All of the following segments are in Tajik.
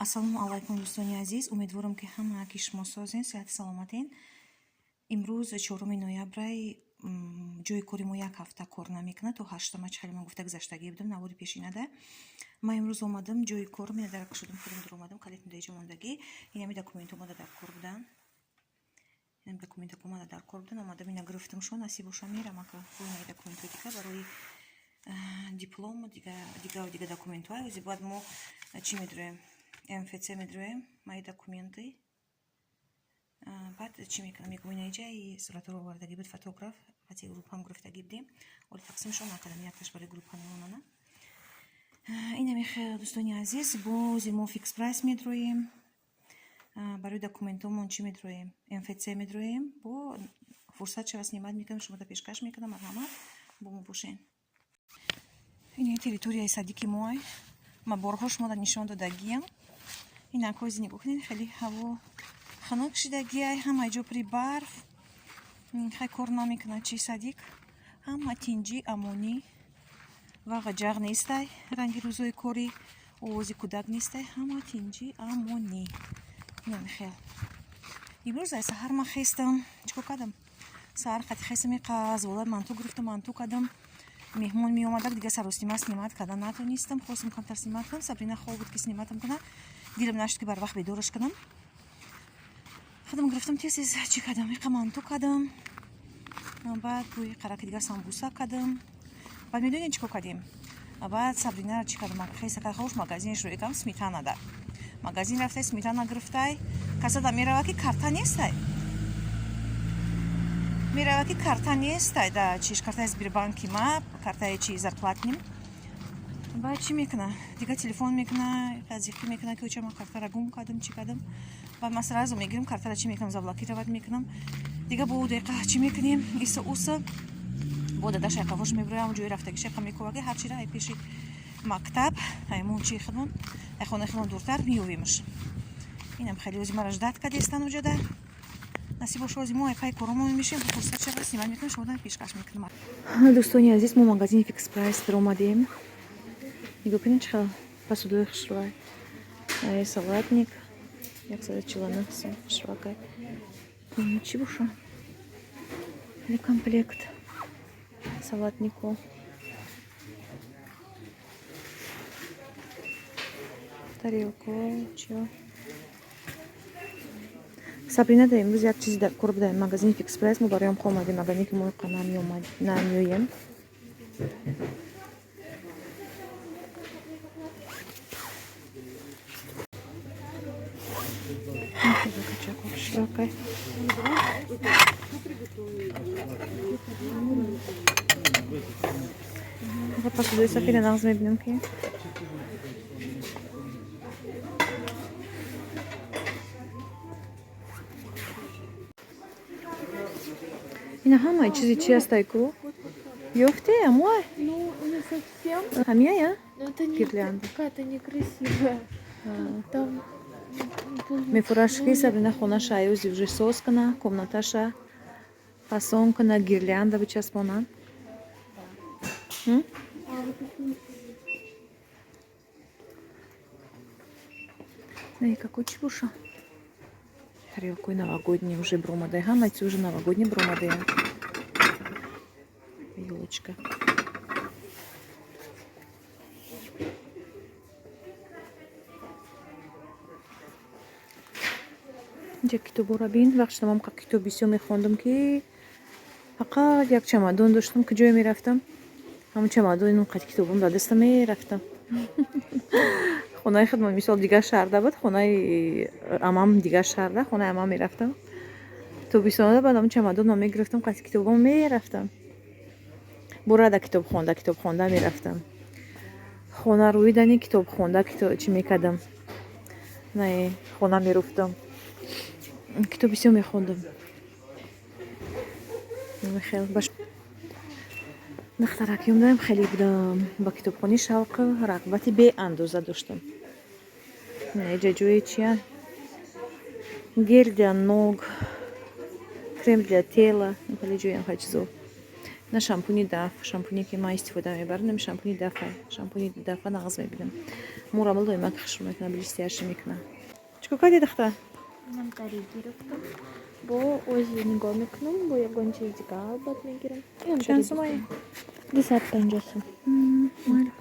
Ассалому алайкум, дӯстони азиз. Умедворам, ки ҳамаки шумо созен, сиҳати саломатен. Имрӯз 4 ноябрай. Ҷои кори мо як ҳафта кор намекунад, то 8-ама. Чӣ хеле ман гуфта гузаштагӣ будам навори пешинада. Ман имрӯз омадам ҷои кор, мена дарак шудам, худам дуромадам, калитм даиҷа мондагӣ. Инами документ омада дар кор будан, инами документ омада дар кор будан. Омадам, ина гирифтам шо, насиб боша, мерам ака. Инаи документҳои дига барои диплому дигаву дига документҳо. Ози бояд мо чӣ медроем, МФЦ медроем, мои документы. Баъд чӣ мекунам, мегӯм, инаиҷа и суратҳоро овардагӣ буд фотограф, баъди группам гирифтагӣ будем. Оли тақсимшон накардам, якташ барои группа мемонана. Инами хел, дӯстони азиз. Бози мо Фикс Прайс медроем барои документомон, чӣ медроем, МФЦ медроем. Бо фурсат шава, снимать мекунам, шумода пешкаш мекунам. Марҳамат, бо мо бошен. Ин территорияи садики моай, ма борҳо шумода нишон додагиям. Инакози нигоҳ кунед, хеле ҳаво хунук шидагиай, ҳама ҷо пури барф. Хай, кор намекунад чи садик, ҳама тинҷӣ, амонӣ ва ғаҷағ нестай. Ранги рӯзои корӣ овози кӯдак нестай, ҳама тинҷӣ, амонӣ. Инамихел. Имрӯз ай саҳар ман хестам, чӣ кор кардам? Саҳар қати хестам, қазвола манту гирифтам, манту кардам. Меҳмон меомадак, дига саростима снимать карда натонистам. Хостам камтар снимать кунам, Сабрина хоб буд, ки снимать ам кунам. Дилам нашуд, ки барвақт бедораш кунам. Худам гирифтам, тез тез чӣ кардам, иқа манту кардам, баъд бӯи қараки дигар самбуса кардам. Баъд медонед, чӣ кор кардем? Баъд Сабринара чӣ кардам, хеса кард, хош магазинаш рӯи сметана да магазин рафтай, сметана гирифтай. Касада мерава, ки карта нестай, мерава, ки карта нестай да чиш, картаи Сбербанки ма, картаи чи, зарплатный м. Баъд чӣ мекуна? Дига телефон мекуна, зиқӣ мекуна, ки оча, ман картара гум кардам, чӣ кардам. Баъд ман сразу мегирам картара, чӣ мекунам, заблокировать мекунам. Дига бо дақиқа чӣ мекунем, иса уса бо дада шайқавош мебироям, ҷои рафтаги шайқа мекуваги, ҳарчира ай пеши мактаб, аймон чи хидмон, ай хонаи хидмон дуртар меёвемш. Инам хеле ози мара ждать кадестан уҷода. Насиб боша, ози мо ай пай коромон мешем, фурсат шава, снимать мекунем, шумо пешкаш мекунем. Дӯстони азиз, мо магазини Фикс Прайс даромадем. Нигоҳ кунед, чӣ хел посудои хушрӯай. Ай салатник 149 сом, хушрӯакай. Чӣ боша? Или комплект салатнику, тарелку чиё. Сабрина да имрӯз як чизи дар кор буда магазини Фикс Прайс. Мо бароям омадем, магазине ки мо намеоем. Широкой. Посудои сафеда нағз мебинам, ки ина ҳамаи чизи чи ҳастай ку ёфте амуай. Ну, не совсем. Ҳамияя. Но это не Гирлянда. Какая-то некрасивая. Там Мефурашки. Сабрина хонаша аюзи уже соз кана, комнаташа фасон кана, гирлянда бичаспонанд. А вот это Не, какой чӣ боша? Тарелкои новогодний уже бромадай, ҳама чи уже новогодний бромадая. Ёлочка. Инҷа китобҳоро бин. Вақт шудам, ка китоб бисёр мехондам, ки фақат як чамадон доштам, ки ҷое мерафтам, ҳамон чамадон инқадр китобам ба даста мерафтам. Хонаи худмон, мисол, дигар шаҳрда буд, хонаи амам дигар шаҳрда, хонаи амам мерафтам тобистонада, баъд ҳамон чамадонро мегирифтам, қати китобам мерафтам. Бурада китобхонда, китобхонда мерафтам. Хона рӯидани китобхонда чӣ мекардам, не, хона меруфтам, китоб бисёр мехондам. Хел духтаракёмдаам хеле будам, ба китобхонӣ шавқу рағбати беандоза доштам. Иҷа ҷои чия? Гель для ног, крем для тела, хеле ҷоям ха чизо. На шампуни Даф, шампуне ки ман истифода мебарам, шампуни Дафа, шампуни Дафа нағз мебинам. Мура мулоимак хушрӯ мекуна, блестящий мекуна. Чӣ кор кардӣ, духтар? Намтари гирифтам. Бо ози нигоҳ мекунам, бо ягон чизи дига албат мегирам. Чанд сумае? 250 сум. Майли.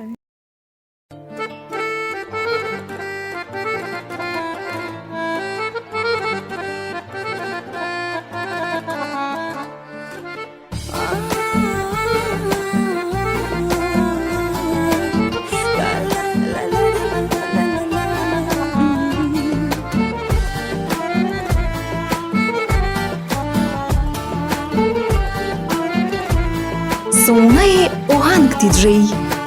Сонаи оҳанг диджей.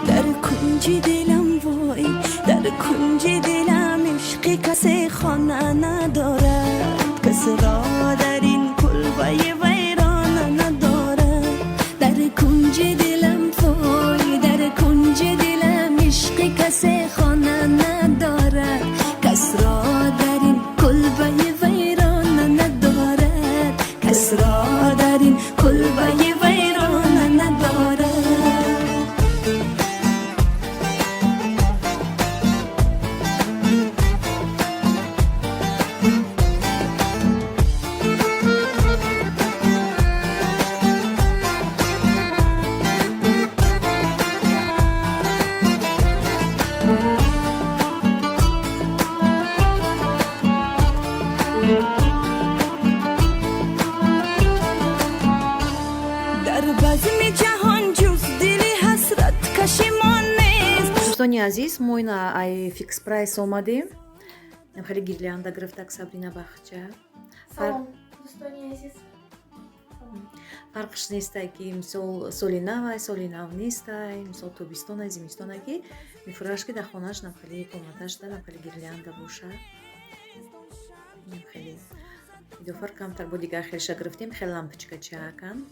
Дар кунҷи дилам, вой, дар кунҷи дилам ишқи касе хона надорад, касро дар ин кулбаи вайрона надорад. Дар кунҷи дилам, вой, дар кунҷи дилам ишқи касе хона надорад, касро дар ин кулбаи вайрона надорад, касро дар ин кулбаи вайрона надорад. Дар базми ҷаҳон ҷуз дили ҳасрат кашимон нест. Дӯстони азиз, мо ина ай Фикс Прайс омадем. Хеле гирлянда гирифтак Сабрина бахча. Салом, дӯстони азиз. Фарқш нестай, ки мисол соли навай, соли нав нестай, мисол тобистонай, зимистонай, ки мефураш, ки дар хонааш намхели комнаташда намхели гирлянда боша. Хеле идофар камтар бо дигар хелша гирифтем, хеле лампочка чаакан.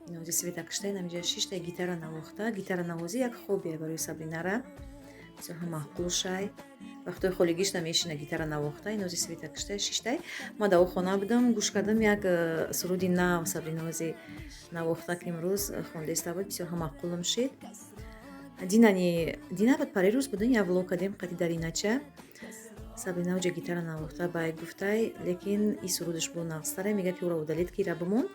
Инози света киштай, намиҷа шишта гитара навохта. Гитара навозӣ як хоббие барои Сабринара, бисёр ҳам маъқул шай. Вақтҳои холигиш намешина гитара навохта. Инози света киштай, шиштай. Ма дар хона будам, гӯш кардам, як суруди нав Сабринози навохта, ки имрӯз хондаиста буд, бисёр ҳам маъқулам шид. Динани дина буд, парирӯз будун, як влог кардем қади даринача. Сабрина уҷа гитара навохта, бай гуфтай, лекин и сурудаш бо нағзтаре, мега ки ӯро удалить ки ира бимон,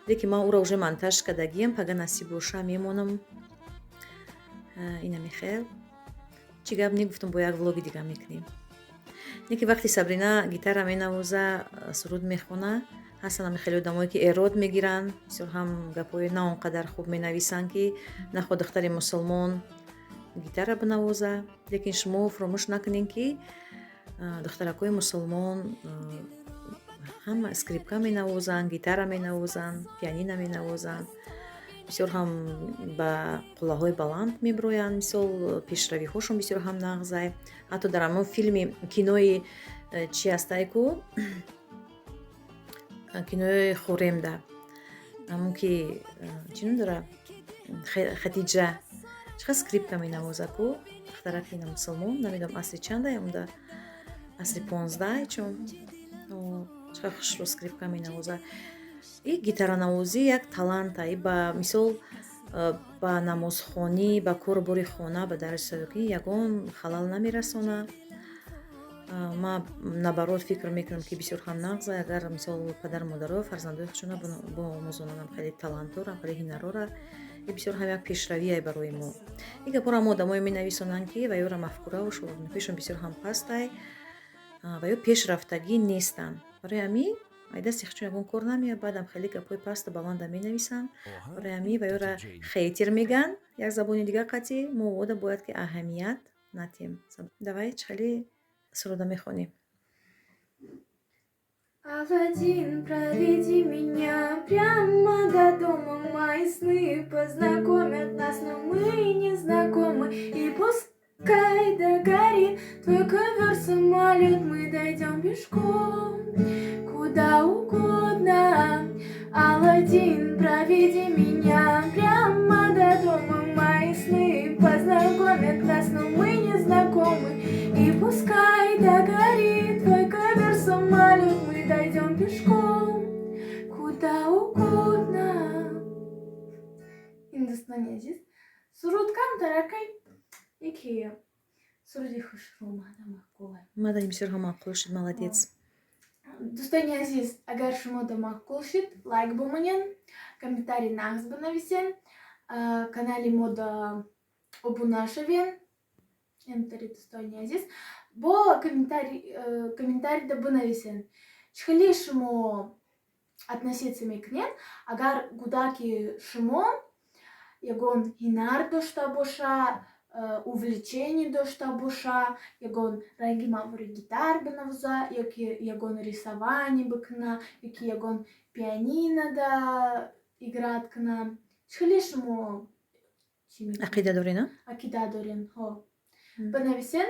лекин ман ӯро уже монтаж кардагиам, пага насиб боша мемонам. Ина михел чӣ гап негуфтам, бо як влоги дига мекунем. Не ки вақти Сабрина гитара менавоза, суруд мехона, ҳастанд ҳами хеле одамое ки эрод мегиранд, бисёр ҳам гапҳои на он қадар хуб менависанд, ки нахоҳ духтари мусулмон гитара бинавоза. Лекин шумо фуромӯш накунед, ки духтаракҳои мусулмон ҳама скрипка менавозанд, гитара менавозанд, пианина менавозанд, бисёр ҳам ба қуллаҳои баланд мебироянд, мисол пешравиҳошон бисёр ҳам нағзай. Ҳатто дар ҳамон филми кинои чи ҳастай ку, кинои Хоремда, ҳамон ки чӣ ном дора, Хатиҷа чӣ қадр скрипка менавоза ку, духтараки ина мусулмон, намедонам асри чанда, онда асри 15, чун чӣ қадр хушрӯ скрипка менавоза. И гитаранавозӣ як таланта и ба мисол ба намозхонӣ, ба кору бори хона, ба дарси ягон халал намерасона. Ма наоборот фикр мекунам, ки бисёр ҳам нағза, агар мисол падару модаро фарзандои худшона боомӯзонанд хеле талантора, хеле ҳунарора, и бисёр ҳам як пешравие барои мо. Ин гапҳоро ҳама одамое менависонанд, ки ва ёра мафкураву шуғлнокишон бисёр ҳам пастай ва ё пешрафтагӣ нестанд. Барои ҳамин ай дасти худшон ягон кор намеяд, баъдам хеле гапҳои пасту баланда менависанд. Барои ҳамин ва ёра хейтер мегӯянд, як забони дигар қатъи мо ода бояд ки аҳамият натем. Давай, чӣ хеле суруда мехонем? Аладдин, проведи меня прямо до дома. Мои сны познакомят нас, но мы не знакомы. И пускай догорит твой ковер-самолет, мы дойдем пешком куда угодно. Аладдин, проведи меня прямо до дома. Мои сны познакомят нас, но мы не знакомы. И пускай догорит твой ковер-самолет, мы дойдем пешком куда угодно. Дӯстони азиз, суруд камтаракай, яке суруди хушрӯ омада, маъқулай. Мадани бисёр ҳам маъқул шуд, молодец. Дӯстони азиз, агар шумода маъқул шуд, лайк бимонен, комментарий нағз бинависен, канали мода обуна шавен. Ҳамтари, дӯстони азиз, бо комментарийда бинависен, чӣ хеле шумо относиться мекунед, агар кӯдаки шумо ягон ҳунар дошта боша, увлечение дошта боша, ягон ранги мавори гитар бинавоза ёки ягон рисование бикуна, ёки ягон пианинода играть куна. Чӣ хеле шумо чӣ мекунед? Ақида дорен, а? Ақида дорен, ҳо, бинависен.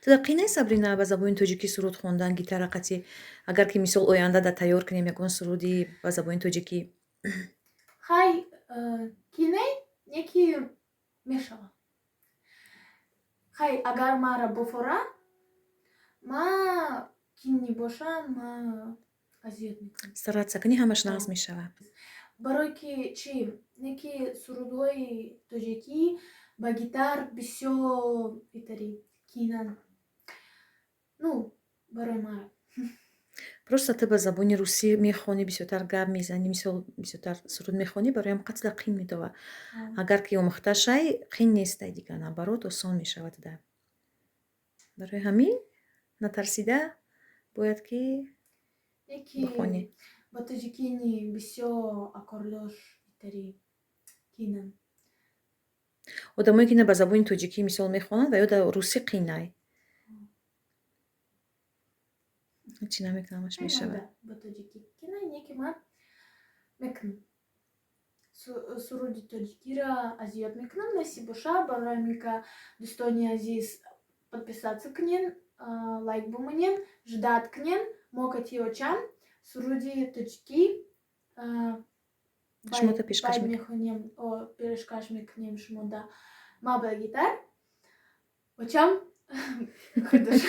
Туда қинай, Сабрина, ба забони тоҷикӣ суруд хондан гитара қатӣ, агар ки, мисол, оянда да тайёр кунем ягон суруди ба забони тоҷикӣ? Хай, кине неки мешава. Хай, агар мара бофора, ма кинни бошам, ма азият мекунам. Стараться кунӣ, ҳамаш нағз мешавад. Барое ки чӣ, неки сурудҳои тоҷикӣ ба гитар бисёр итари кинанд, ну, барои мара. Просто ту ба забони русӣ мехонӣ, бисёртар гап мезанӣ, мисол, бисёртар суруд мехонӣ, бароям қатла қин медова. Агар ки омӯхта шай, қин нестай дигар, наоборот, осон мешавад да. Барои ҳамин натарсида бояд ки Яки бихонӣ. Ба тоҷикини бисёр аккордош итари кинанд. Одамое ки на ба забони тоҷикӣ, мисол, мехонанд ва ё дар русӣ қинай, ҳечи намекунам, ҳамаш мешавад. Ба тоҷикӣ кина, неки ман мекунам, суруди тоҷикиро аз ёд мекунам, насиб боша. Барои ҳамин ка, дӯстони азиз, подписаться кунен, лайк бимонен, ждать кунен, мо кати очам суруди тоҷикӣ шумода пешкаш мехонем, пешкаш мекунем шумода. Ма ба гитар, очам худаш.